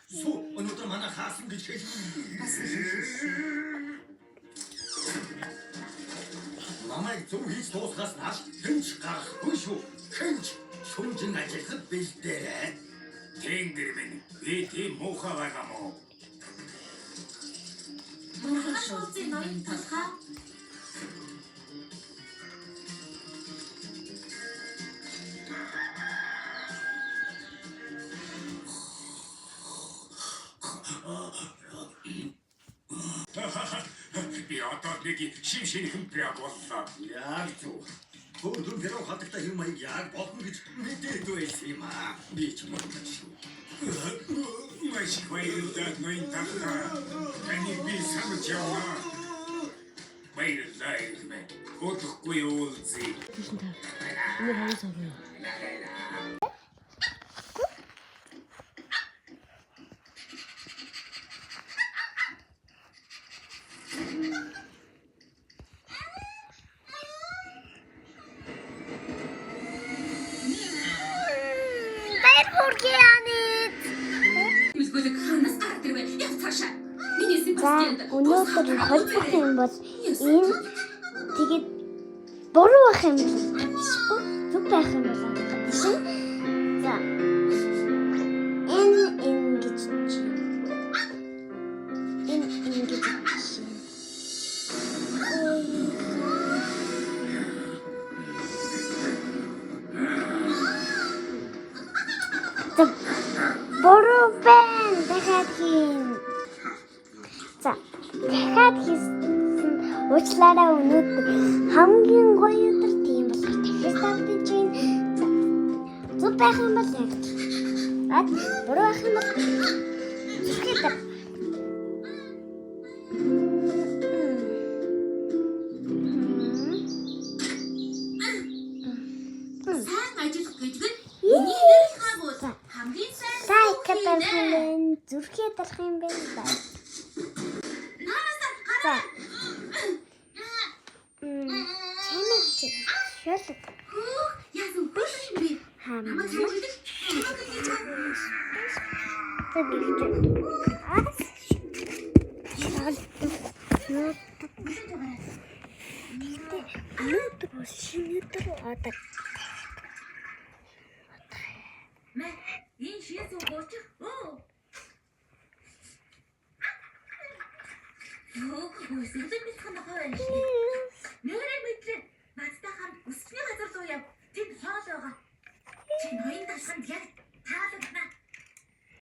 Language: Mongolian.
Сүү өнөөдөр манай хаасан гэж хэл. Намайг зөв хийж дуусгаас нааш хинч гарахгүй шүү. Хинч шүнжин ажиллахад бэлдээрэй. Тэнгэр минь би тийм муухай байгаа мó. Мурхан шуулзын ноён талхаа. Би одоо нэг шим шинхэн прог боллоо. Яг зөв. Хөөрхөн тэрөө хатагтай хэм маяг яг болно гэж мэдээд байсан юм аа. Би ч мундаг шүү. Маш их баярлалаа ноён талхаа. Таныг би санаж явна. Баярлалаа ирмэ. Удахгүй уулзъя. 95. 오늘 방송 Баяр хүргэе Анит. Мэлгүүлэг ханаас гараад ирвэ. Яв цаашаа. Миний За симпатинд. өнөөдөр холбох юм бол энэ тэгээд буруу байх юм бол гадшгүй зөв байх юм бол гадшин. За энэ ингэж чи. Энэ ингэж чи. За буруу байна дахиад хийн. За дахиад хийсэн уучлаарай өнөөдөр хамгийн гоё өдөр тийм болохоор дахиж тавьж байна. За зөв байх юм бол яг. Ад буруу байх юм бол зүрхээ дар. Сайн ажиллах гэдэг нь миний нэрхаа бол хамгийн сайн. Лайк дарах юм байна. Зүрхээ дарах юм байна. За. Нараас За. Чамайг чи шүлэг хөөх яасан хөөх юм бэ? хамаа. Намайг шүлэг. Намайг хийж За гихч. Аа. Шалт. Гэхдээ өнөөдөр бол шинэ өдөр одоо